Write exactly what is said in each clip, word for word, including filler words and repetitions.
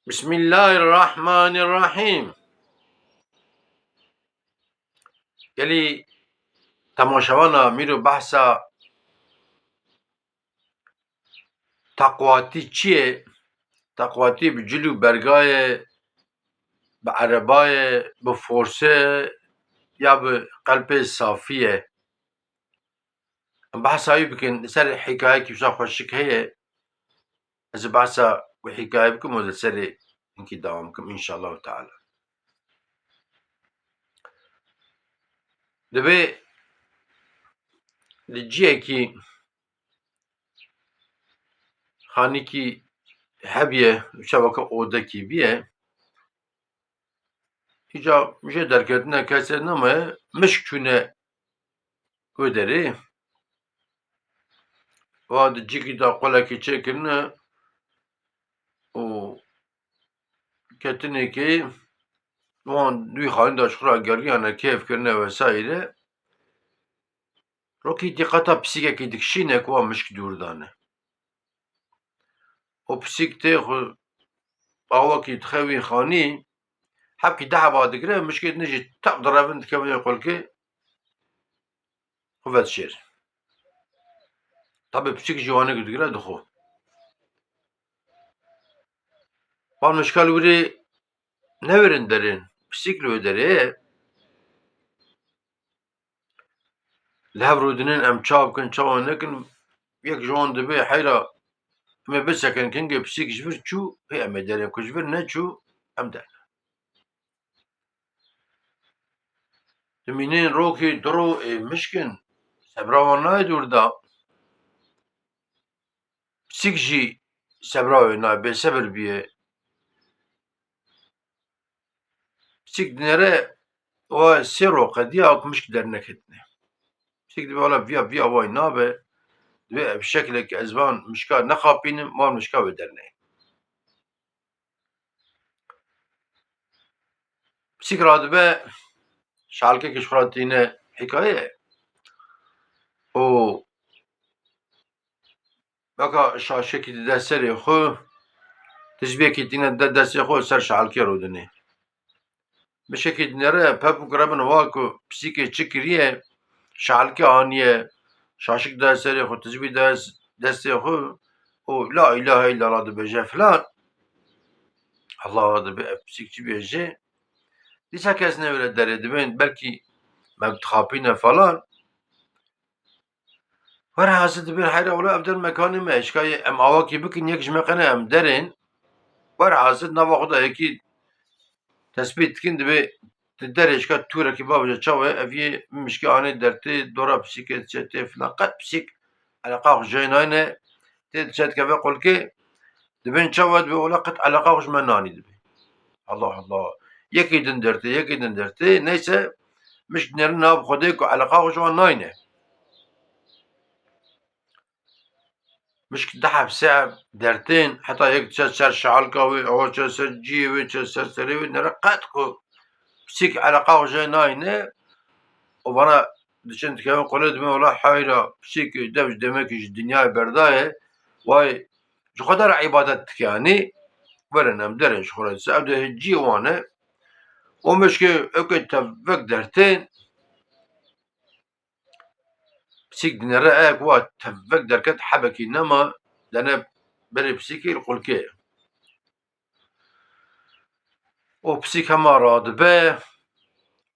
Bismillahirrahmanirrahîm. Gelî temaşevana mîro behsa teqwatî çi ye? Teqwatî bi cil û berga ye, bi ereba ye, bi forse ya bi qelbê safî ye? Em behsa wî bikin, li ser hikayekî wisa xweşik heye. Ez ê behsa wî hikaye bikim û li serê hinkî dewam bikim, înşallahu teala. Divê li ciyekî xanîkî hebiye, wisa weke odekî biye. Îca jê derketine kesê nemaye, mişk çûne wê derê. Wa di cîkî de qulekî çêkirine û ketinê kê wan dûyî xanî de ji xwe re geriyane, kêf kirine vesaire. Rokî dîqeta pisîkekî dikişîne ku wan mişk dûr dane. Û pisîk tê xwe awakî dixe wî xanî, hebkî deh heba digire, mişkê din jî teq direvin dikevin wê qulkê, xwe vedişêr. Tabî pisîk jî wanek digire dixwe. Van mişka li wirê newêrin derên, pisîk li wê derê ye. Li hev rûdinin em çawa bikin, çawa nekin, yek ji wan dibê heyra em ê bisekin, kengê pisîk ji vir çû, hê em ê derên, ku ji vir neçû, em derên. Dimînin rokê du ro ê mişk in, sebra wan nayê dûr da. Pisîk jî sebra wê nayê, bêsebir bûye. Pisîk dinêre, wa sê ro qediya ku mişk derneketine. Pisîk dibê wela viya, viya wayî nabe, dibê ev şeklek ez van mişka nexapînim, van mişka wê derneyê. Pisîk radibe, şalkekî ji xwe re tîne hikaye. Û weka şaşekî dide serê xwe, tizbiyekî tîne de destê xwe ser şalkê rûdinê. Mişkekî dinêre, pep û kirebin wa ku pisîkê çi kiriye, şalkê aniye, şaşik de serê xwe, tizbî de destê xwe û la îlahe îllallah dibêje filan. Allah dibe ev pisîk çi bêje? Dîsa kes newêre derê, dibên belkî me dixapîne falan. Werhasil dibên heyra wela ev der mekanê me, eşkayê em awakî bikin, yek ji me qene em derên. Werhasil nava xwe de yekî tespît dikin, dibê di derê eşka tûrekî bavêje çawa ye, ev yê mişkê anê dertê, dora pisîkê diçe tê filan, qet pisîk eleqa xwe jê nayne, tê diçe dikeve qulkê, dibên çawa, dibê wela qet eleqa xwe ji me nanî dibê. Allah Allah. Yekî din dertê, yekî din dertê. Neyse, mişk dinêrin nav Xwedê ku eleqa xwe ji wan nayne. Mişk deh heb sê heb dertên, heta yek diçe ser şalka wê, awa çe ser ciyê wê, çe ser serê wê, nere qet ku pisîk eleqa xwe jê nayne û vana diçin dikevin qulê, dibên wela heyra pisîk dev ji demekî ji dinyayê berdaye, way ji xwe de re îbadet dike, yanî werin em derên ji xwe re dise, ev de ciyê wan e. Û mişkê ewkê tevvek dertên, pisîk dinere, eya ku wa tevvek derket hebekî nema, dene berê pisîkê li qulkê. Û pisîk hema radibe,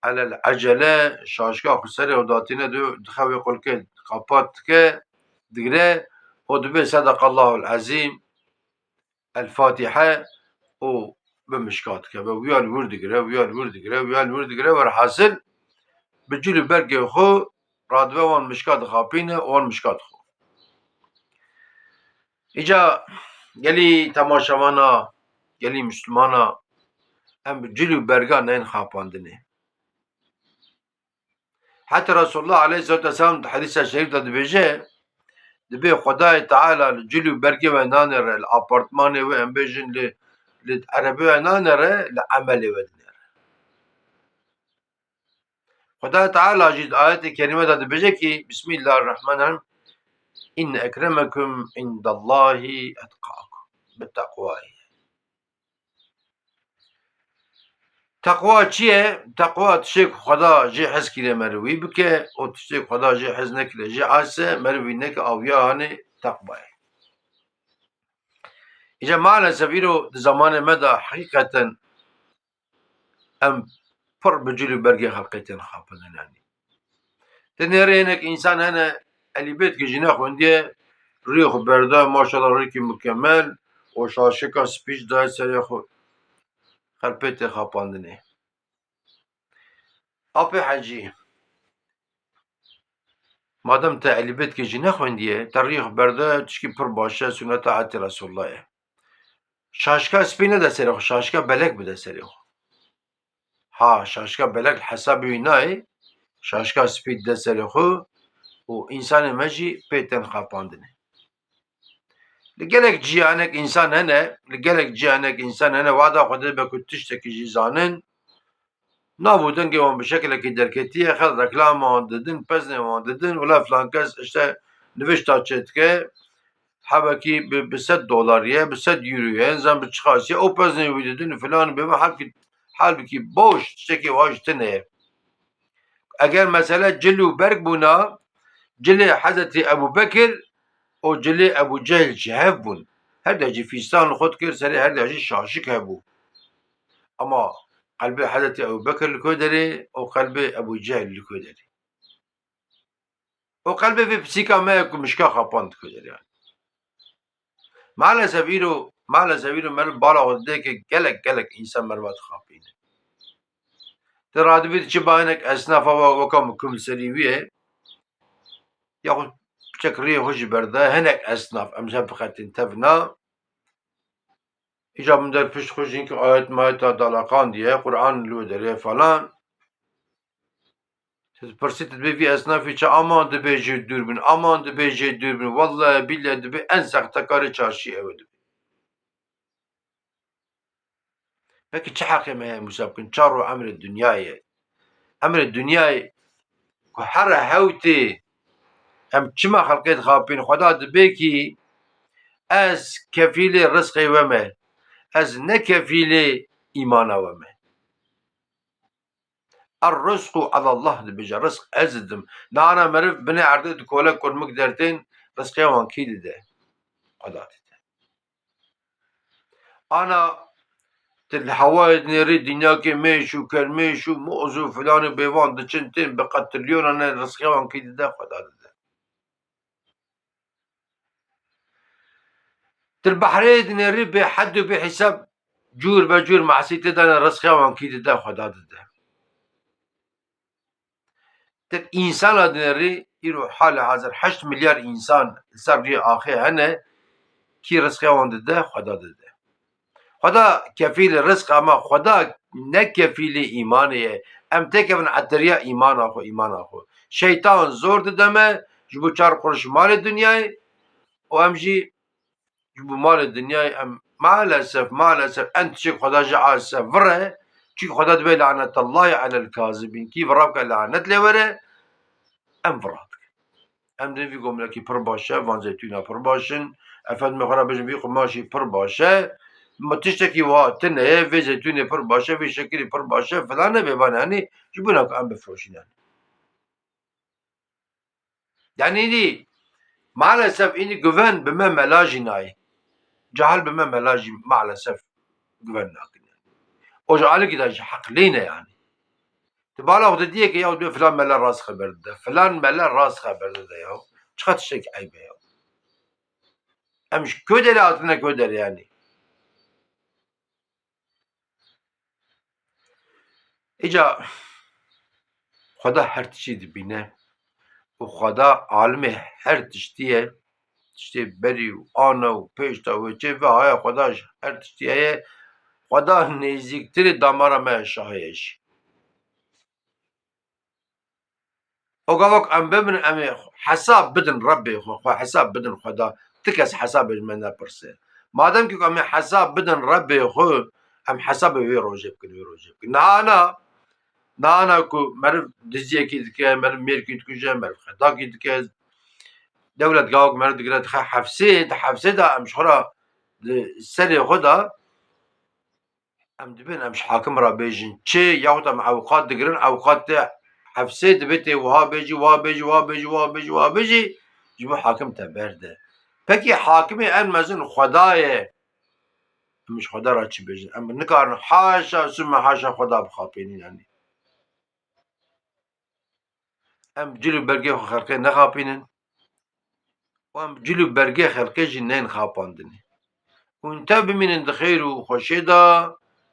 elel ecele, şaşka xwe serê xwe datîne, dixe wê qulkê, qapat dike, digire û dibê Sedaqallahul Ezîm, El Fatihe û bi mişka dikeve. Wiya li wir digire, wiya li wir digire, wiya li wir digire, werhasil bi cil û bergê xwe radibe wan mişka dixapîne û wan mişka dixwe. Îca gelî temaşevana, gelî Mislimana, em bi cil û berga neyên xapandinê. Heta Resulullah aleyhissalatu vesselam di hedîsa şerîf de dibêje, dibê Xwedayê Teala li cil û bergê we nanêre, li apartmanê we, em bêjin li, li erebê we nanêre, li emelê we dinêre. Xwedayê Teala jî di ayetê kerîme de dibêje kî, Bismillahirrahmanirrahîm, "Inne ekremekum indallahi etqakum." Bi teqwayê. Teqwa çi ye? Teqwa tiştê ku Xweda jê hez kire meriv wî bike û tiştê ku Xweda jê hez nekire jê ase meriv wî neke awiya hanê teqwa ye. Îca maalesef îro di zamanê me de heqîqeten em pir bi cil û bergê xelkê tên xapandin yanî. Di nêrê hinek însan hene, elîbêtkî jî nexwendiye, rûyê xwe berda, maşallah rêkî mukemel û şaşika spî jî daye serê xwe, xelpê tê xapandinê. Apê Hecî, madem te elîbêtkî jî nexwendiye, te rûyê xwe berda, tişkî pir baş e, suneta hetê Resûlullah ye. Şaşka spî nede serê xwe, şaşka belek bide serê xwe. Ha, şaşka belek li hesabê wî nayê, şaşka spî dide serê xwe û însanê me jî pê tên xapandinê. Li gelek cî hinek însan hene, li gelek cî hinek însan hene, wada Xwedê be ku tiştekî jî zanin, nav û dengê wan bi şekilekî derketiye, xelk reklama wan didin, peznê wan didin, wila filan kes işte nivişta çêdike, hebekî bi, bi sed dolar ye, bi sed euro ye, nizam bi çiqas ye, ew peznê wî didin, filan bê, halbikî, halbikî boş, tiştekî wa jî tune ye. Eger mesele cil û berg bûna, cilê Hezretî Ebû Bekir û cilê Ebû Cehil jî hev bûn. Her de jî fîstan li xwe dikir, serê her de jî şaşik hebû. Ama qelbê Hezretî Ebû Bekir li ku derê û qelbê Ebû Cehil li ku derê. Û qelbê vê pisîka me ye ku mişka xapand dike derê. Maalesef îro, maalesef îro meriv bala xwe didê ke gelek, gelek însan meriva dixapîne. Ti radibî diçî ba hinek esnafa wa weka min ku min serî wî ye. Yaxud piçek rûyê xwe jî berde, hinek esnaf, em ji hev bixetên tevna. Îca min der pişt xwe jî hinkî ayet mayeta dalaqandiye, Quran li wê derê falan. Tu dipirsî, tu dibê vî esnafî çi, aman dibê jê dûr bin, aman dibê jê dûr bin. Wellahî bîllehî dibê en sextekarê çarşî ew ê dibê. Peki çi heqê me heye em wisa bikin? Çar roj emrê dinyayê ye. Emrê dinyayê ku here hewtê em çima xelkê dixapîn? Xweda dibê kî ez kefîlê rizqê we me. Ez ne kefîlê îmana we me. Er-rizqu alallah dibêje, rizq ez didim. Nana meriv binê erdê di kole kurmik dertên, rizqê wan kî dide? Xweda dide. Ana tu li hewayê dinêrî dinyakê mêş û kermêş û moz û filan û bêvan diçin tên bi qetilyonan, rizqê wan kî dide? Xweda dide. Tu li behrê dinêrî bê hed û bê hîsab cûr be cûr masî tê de ne, rizqê wan kî dide? Xweda dide. Tu însana dinêrî, îro hali hazir heşt milyar însan li ser rûyê axê hene, kî rizqê wan dide? Xweda dide. Xweda kefîlê rizq e, ama Xweda ne kefîlê îmanê ye. Em têkevin etiriya îmana xwe, îmana xwe. Şeytan zor dide me ji bo çar quruş malê dinyayê û em jî ji bo malê dinyayê em maalesef, maalesef en tiştek Xweda ji ase vir e. Çî Xweda dibê lanetallahî alel kazibîn. Kî vira bike lanet lê were, em vira dikin. Em dê vî gomlekî pir baş e, van zeytûna pir baş in. Efendimê xwe re bêjin vî qumaşî pir baş e. Ma tiştekî wiha tune ye, vê zeytûnê pir baş e, vê şekirî pir baş e, filan e, bêvan e, hanî ji bona ku em bifroşînin. Yanî dî maalesef înî guven bi me mela jî nayê. Cahil bi me mela jî maalesef guven nakin. O ji alîkî de jî heqlî ne yanî. Tu bala xwe didiyê ke ya dê filan mele rast xeber dide, filan mele rast xeber dide ya. Çiqas tiştekî eyb e ya. Em ji ku derê hatine ku derê yanî. Îca Xweda her tiştî dibîne û Xweda alimê her tiştî ye. Tiştê berî û ana û pêşta wê çê ve haya Xweda ji her tiştî heye. Xweda nêzîktirê damara me şahê ye jî. O gava ku em bibin, em ê hesab bidin Rebbê xwe, xwe hesab bidin Xweda. Ti kes hesabê ji me nepirse. Madem ku em ê hesab bidin Rebbê xwe, em hesabê wê rojê bikin, wê rojê bikin. Niha na, niha na ku meriv diziyekî dike, meriv mêrkî dikuje, meriv xetakî dike, dewlet gava ku meriv digire dixe hefsê, di hefsê de em ji xwe re di serê xwe de Em dibên em ji hakim re bêjin çi, yaxud em ewqat digirin, ewqat te hefsê dibê tê wiha bêjî, wiha bêjî, wiha bêjî, wiha bêjî, wiha bêjî, ji bo hakim te berde. Pekî hakimê en mezin Xweda ye. Em ji Xweda re çi bêjin? Em nikarin haşa sümme haşa Xweda bixapênin, yanî. Em cil û bergê xwe xelkê nexapînin û em cil û bergê xelkê jî nên xapandinê. Hûn te bimînin di xêr û xweşê de,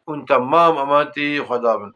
hûn temam emanetî Xweda bin.